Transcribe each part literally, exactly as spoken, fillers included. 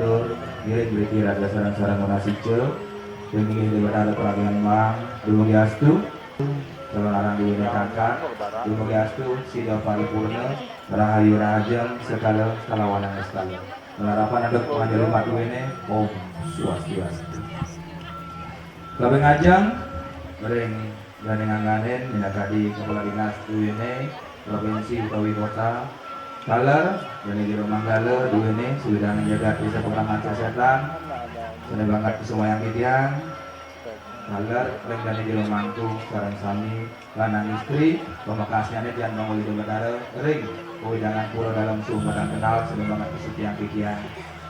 Ngiring mriki raga sareng-sareng nunas ica, ring inggih Déwa Batara Pragian Mang, dumugi astu, calonarang duwene kangkat, dumugi astu, sida paripurna, rahayu rahajeng, sekala kalawan sekala. Malarapan antuk panganjali matuwene, Om Swastiastu. Kaping ajeng, ring Dane ngangganin minakadi Kepala Dinas duwene provinsi utawi kota, taler Dane Jero Manggala duwene sawidangan jagat Desa Pakraman Sesetan, sane banget kasumayang titiang, taler ring Dane Jero Mangku sareng sami lanang istri, pamekasnyane tiang Bang Wali Batara ring wewidangan Pura Dalem Sumbatan Kenal, sane banget kasetiang titiang.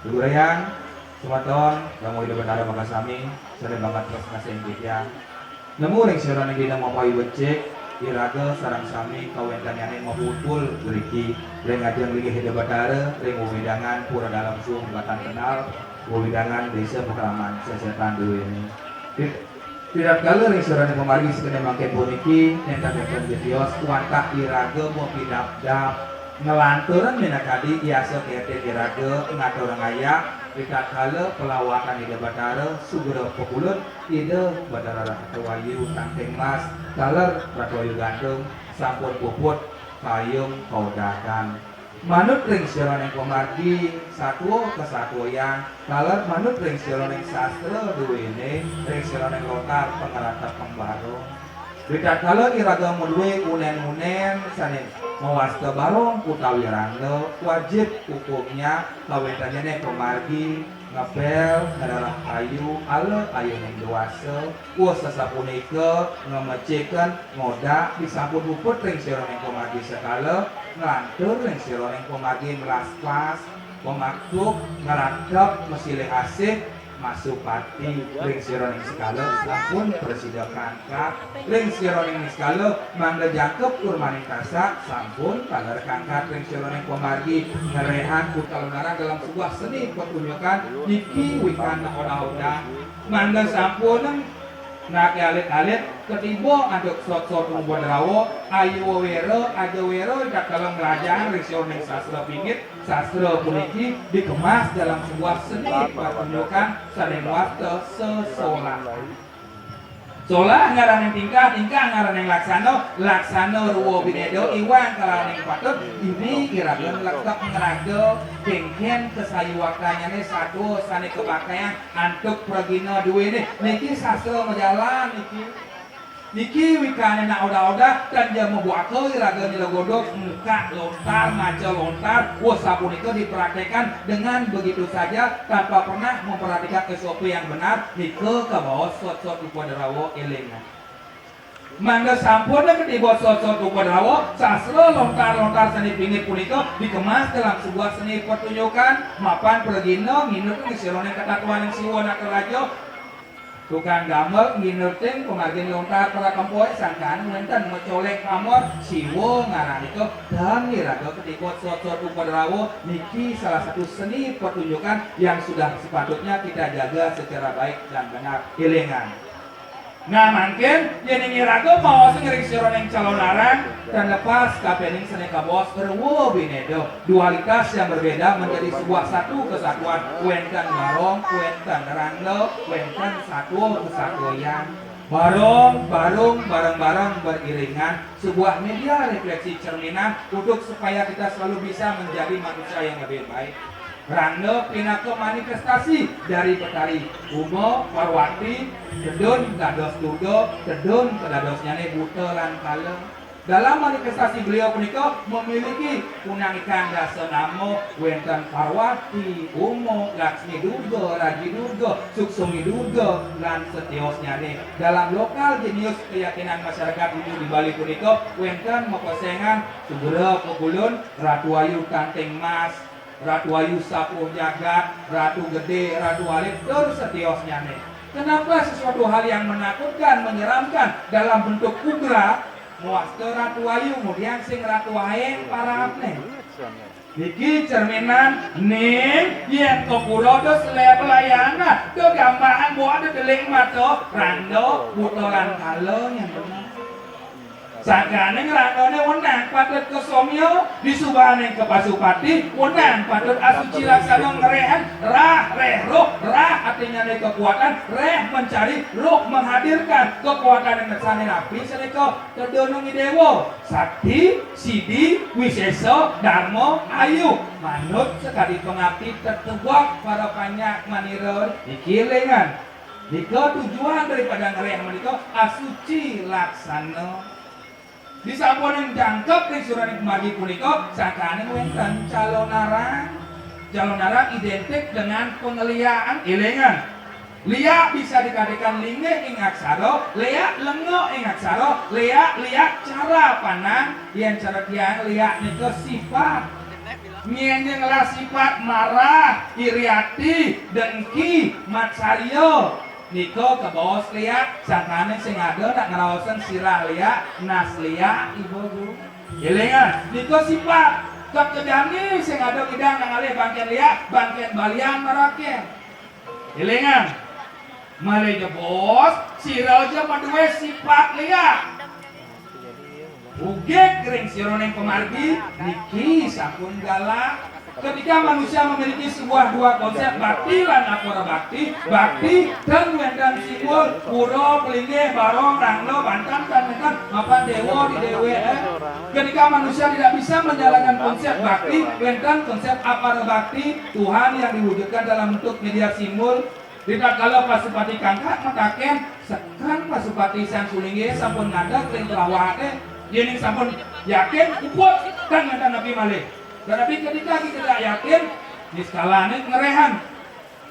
Gegurayang, semeton, Bang Wali Batara makasami, sane banget tresna sing titiang. Nemu ring sajeroning dina mapayu becik, iraga sareng sami kawentennyane maputul mriki ring ajeng linggih Ida Batara ring wewidangan Pura Dalem Sumbatan Kenal, wewidangan Desa Pakraman Sesetan duwene. Rit-, ritatkala ring sajeroning pamargi sakadi mangkin puniki, nenten-nenten getios wantah iraga mapidabdab nglanturang minakadi yasa kertin iraga ngaturang ayah, ritatkala palawatan Ida Batara sugra pakulun Ida Batara Ratu Ayu Tangting Mas, taler Ratu Ayu Gantung, sampun puput kayung kaodadan. Manut ring sajeroning pamargi satua kasatuayang, taler manut ring sajeroning sastra duwene, ring sajeroning lontar pangratep pangbarung. Ritatkala iraga maduwe unen-unen sane mawasta barong utawi rangda, wajib hukumnya kawentennyane pamargi ngepel, ngrereh ayu, ala ayuning dewasa, wus sasapunika ngameciken ngodak disampun puput ring sajeroning pamargi sekala, nglantur ring sajeroning pamargi melaspas, pamaktub, ngratep, masilih asih, masupati ring sajeroning sekala sampun prasida kangkat, ring sajeroning sekala mangda jangkep kurmaning tasak sampun taler kangkat ring sajeroning pamargi ngrerehang putra lunarang dalam sebuah seni pertunjukan niki wikan odah-odah. Mangda sampun nake alit-alit katiba antuk sot-sot upadrawa, ayu wera, aja wera, dak dalam ngrajang ring sajeroning sastra pingit, sastra puniki dikemas dalam sebuah seni pertunjukan sane mawasta sesolahan. Solah ngaraning tingkah, tingkah ngaraning laksana, laksana ruwa bineda iwang kalaning patut, dini iraga nglekep ngraga, kengken kasayuwaktannyane satua sane kapaktayang antuk pragina duwene. Niki sastra majalan niki. Niki wikane nak odah-odah, tan ja mabuaka iraga nyela godog, muka lontar, maca lontar, wah sapunika dipraktekkan dengan begitu saja tanpa pernah memperhatikan S O P yang benar, nika kabaos sot-sot upadrawa elingan. Mangda sampun katiba sot-sot upadrawa, sastra lontar-lontar seni pingit punika dikemas dalam sebuah seni pertunjukan, mapan pragina nginut ring sajeroning katatwaning Siwa Nataraja. Tukang gamel nginutin pamargin lontar para kempoe sangkan wenten macolek pamor Siwa ngaran nika, tan iraga katiba sot-sot upadrawa niki salah satu seni pertunjukan yang sudah sepatutnya kita jaga secara baik dan benar. Elingan. Nah, mangkin yen iraga maos ring sajeroning calonarang, tan lepas kapining sane kabaos ruwa bineda. Dualitas yang berbeda menjadi sebuah satu kesatuan. Wenten barong, wenten rangda, wenten satua kesatuan. Barong, barung, bareng-bareng beriringan, sebuah media refleksi cerminan untuk supaya kita selalu bisa menjadi manusia yang lebih baik. Rangda pinaka manifestasi dari Betari Uma Parwati, tedun dados Durga, tedun kadadosnyane buta lan kala. Dalam manifestasi beliau punika memiliki punang ikang dasa nama, wenten Parwati, Uma, Laksmi Durga, Raji Durga, Suksumi Durga, lan setiosnyane. Dalam lokal jenius keyakinan masyarakat Hindu di Bali punika wenten mapesengan sugra pakulun, Ratu Ayu Tangting Mas, Ratu Ayu Sapuh Jagat, Ratu Gede, Ratu Alit, tur setiosnyane. Kenapa sesuatu hal yang menakutkan, menyeramkan dalam bentuk ugra, mawasta Ratu Ayu, kemudian sing Ratu Aeng parabne? Niki cerminan ning yen ka pura da selep layana, da gambaran buat da deling mata, rangda, buta lan kala yang benar. Sangkaning rangdane wenang patut ka somya, disubaning ka pasupati, wenang patut asuci laksana ngrehang rah Nyane kekuatan, reh mencari, roh menghadirkan. Kekuatan yang sané napi sané ka? Tedun Déwa, Sakti, Sidi, Wisésa, Darma, Ayu. Manut sakadi pangapti tetuak para panjak manira, niki élingang. Nika tujuan daripada ngreh menika asuci laksana. Disampuning jangkep ring sajeroning pamargi punika, sangkaning wénten calonarang. Calonarang identik dengan pangléakan, élingang. Léak bisa dikadikan linggih ing aksara, léak lenga ing aksara, léak, léak cara pandang, yén cara tiang léak nika sifat. Nyén ngelah sifat marah, iri ati, dengki, matsarya, nika kabaos léak, sangkaning sing ada nak ngraosan sirah léak, nas léak, Ibu Guru. Élingang, nika sifat. Kekejani sing ada ngidang nak ngalih bangkén léak, bangkén balian maraké. Élingang. Malih jebos, sira ja madué sifat léak. Ugig ring sajeroning pamargi, niki sampun galak. Ketika manusia memiliki sebuah dua konsep bakti lan apara bakti, bakti ten wénten simbol, pura, pelinggih, barong, rangda, banten ten wénten, mapan déwa di déwék, eh. Ketika manusia tidak bisa menjalankan konsep bakti, wénten konsep apara bakti, Tuhan yang diwujudkan dalam bentuk media simbol. Ritatkala Pasupati Kangkak mataken, seken Pasupati Sang Sulinggih sampun ngadeg ring telawahe, yéning sampun yakin, uput, tan ngenten napi malih. Tetapi ketika kita tidak yakin, niskalane ngerehan.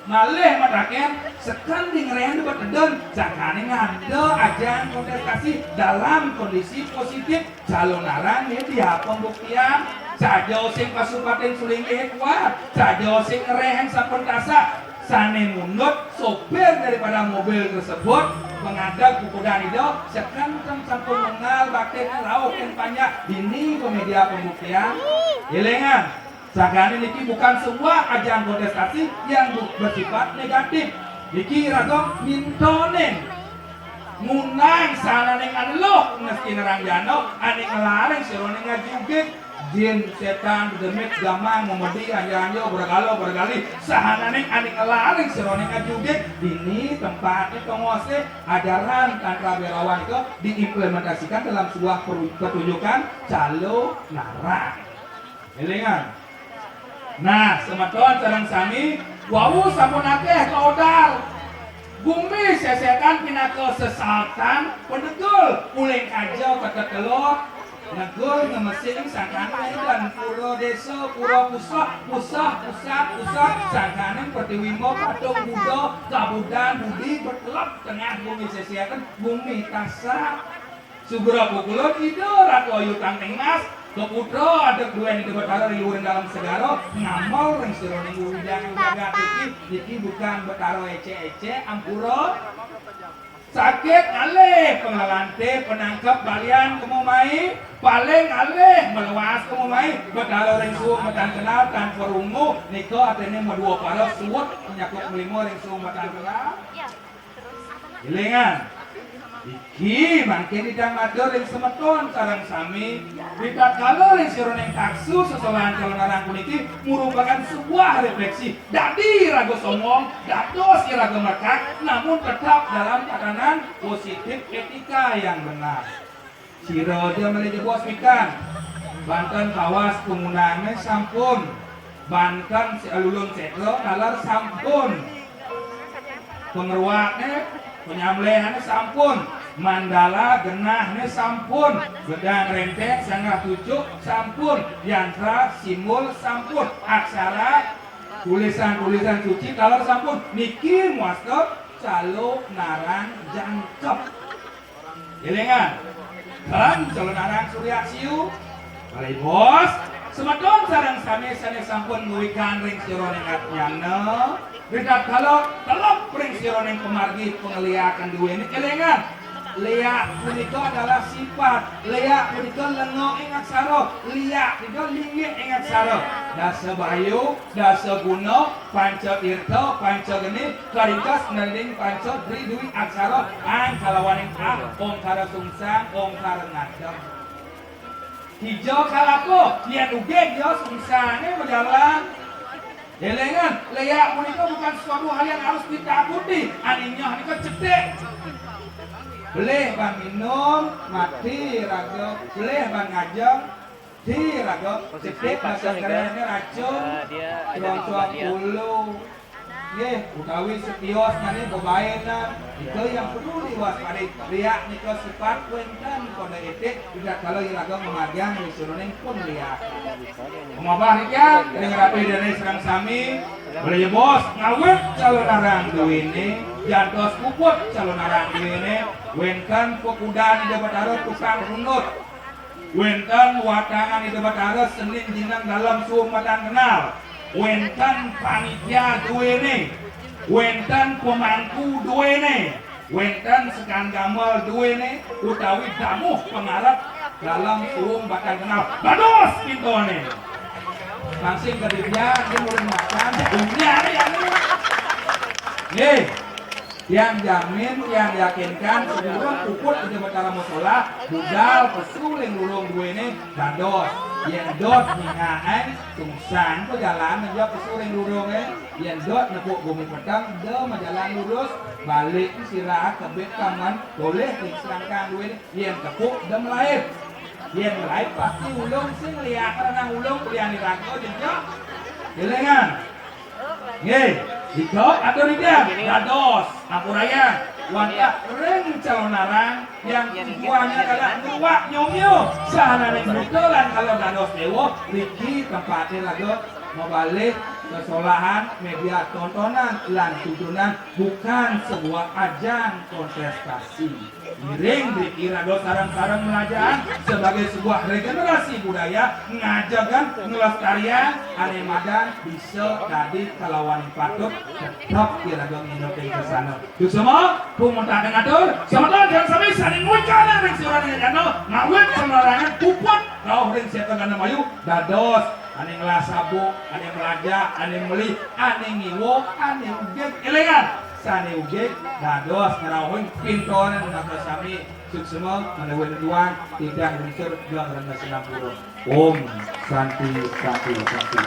Malih mataken, seken di ngerehan di betedun, sangkane ngada ajang kontestasi dalam kondisi positif. Calonarang nggih, dia pembuktian. Saja sing Pasupatin Sulinggihe kuat, saja sing ngreheng sampun tasak. Sane mundut sopir daripada mobil tersebut, mengadeg pupudan Ida, seken ten sampun mengal bakti rauh ken panjak. Dini pamedia pembuktian. Elingang, sakadi niki bukan sebuah ajang kontestasi yang bu-, bersifat negatif. Niki raga mintonin. Ngundang sahananing aneluh ngestina ranjana, ane ngelaring sajeroning ngajugig, jin, setan, demit, gamang, memedi, anja-anja, bergala, bergali, sahananing ane ngelaring sajeroning ngajugig, dini tempatne tongose, ajaran Tantra Birawa nika diimplementasikan dalam sebuah peru-, pertunjukan calonarang. Elingang. Nah, semeton sareng sami, wau sampun akeh kaodar. Gumi sesetan pinaka sesaltan, pendegul, uling kaja ketetelor, negul ngemesing sangkaning dan pura desa, pura pusat, pusat, pusat, pusat, sangkaning pertiwi ma patung Buddha, kabudan budi betelep tengah gumi sesetan, gumi tasak. Sugra pukulun Ida Ratu Ayu Tangting Mas, kaputra adeg duen Ida Betara ring luhuring dalem segara, ngamel ring sajeroning wewidangan jagat iki, niki bukan Betara ecek-ecek, ampura. Sakit ngalih pangalante, panangkep balian kema mai, paling ngalih melewas kema mai, Betara ring suung matan kenal, tan perunggu, nika artine madua para suud, nyakup melima ring suung matan kenal. Elingang. Iki mangkin Ida matur ring semeton sareng sami, ritatkala ring sajeroning taksu sesolahan calonarang puniki merupakan sebuah refleksi. Dadi iraga sombong, dados iraga merkak, namun tetap dalam tatanan positif etika yang benar. Sira ja malih jebos wikan. Banten Kawas pangundangane sampun. Banten si alulun setra taler sampun. Pangruakne, panyamlehane sampun. Mandala genahne sampun. Gedang renteng sanggah tucuk sampun. Yantra simbol sampun. Aksara tulisan-tulisan suci taler sampun. Niki muasta calonarang jangkep. Elingang. Kan calonarang Surya Siu. Malih bos, semeton sareng sami sane sampun nguwikan ring sajeroning atnyana, ritatkala telep ring sajeroning pamargi pangliakan duene, elingang. Liak punika adalah sifat, liak punika lenga ing aksara, liak punika linggih ing aksara. Dasa bayu, dasa guna, panca tirta, panca geni, karingkes ngending panca dri dwi aksara, ang kalawaning ah, ongkara sungsang, ongkara ngadeg. Kija kalapa, yen ugig ya sungsane majalan. Élingan, léak punika bukan sesuatu hal yang harus ditakuti. Anéh nyah nika cetik. Belih ban minum, mati raga. Belih ban ngajeng, mati raga. Cetik bahasa kerennya racun, keroncong ulu. Nggih, utawi setios nggih bebaénan. Nika yang perlu diwaspadai. Léak nika sifat wénten kode etik, tidak kalau iraga ngemagang ring suruning pun léak. Mabah nika, ring rabi dané sareng sami, Beli Bos ngawit calonarang duwéné, jantos puput calonarang duwéné, wénten pekudan Ida Batara tukang rundut. Wénten watangan Ida Batara seni jineng dalem suung matan kenal. Wénten panitia duwéné. Wénten pemangku duwéné. Wénten sekan gamel duwéné utawi damuh pangarep dalem suung batang kenal. Dados pintoné. Langsing kadidian, dia mulai makan, dunia ya. Nggih. Tiang jamin, tiang yakinkan, sadurung puput Ida Batara Musola, budal pesu ring lurung duwéné, dados. Yén dot ningakan, sungsang pajalan ja pesu ring lurungé. Yén dot nepuk gumi peteng, da majalan lurus, balik sira kebit kaman, boleh ring selangkang duwéné. Yén tepuk, da malaib. Yén malaib, pasti ulung sing liak renang ulung, kuliah niraga, jenjang. Élingan. Nggih, nika atur titiang dados ampurayang wantah ring calonarang yang tujuannya adalah ngruwak nyomyo sahananing buta lan kala dados déwa. Niki tempaté raga mabalih sesolahan, média tontonan lan tuntunan, bukan sebuah ajang kontestasi. Ngiring driki raga sareng-sareng mlajah sebagai sebuah regenerasi budaya, ngajegang, nglestariang, ané madan bisa dadi kalawan patut tetep iraga nginut ing sesana. Suksma, pungmetaken atur, semeton sareng sami sané ngucapang ring sira ring jana, ngawit sembarangan puput rauh ring Setanggana Mayu, dados ané ngelah sabuk, ané mlajah, ané meli, ané ngiwa, ané ugig. Élingan, sané ugig dados ngrauhin pintonan maka sami. Suksma, menawi nutuang, titiang lungsur, geng rena sinampura. Om Santi, Santi, Santi.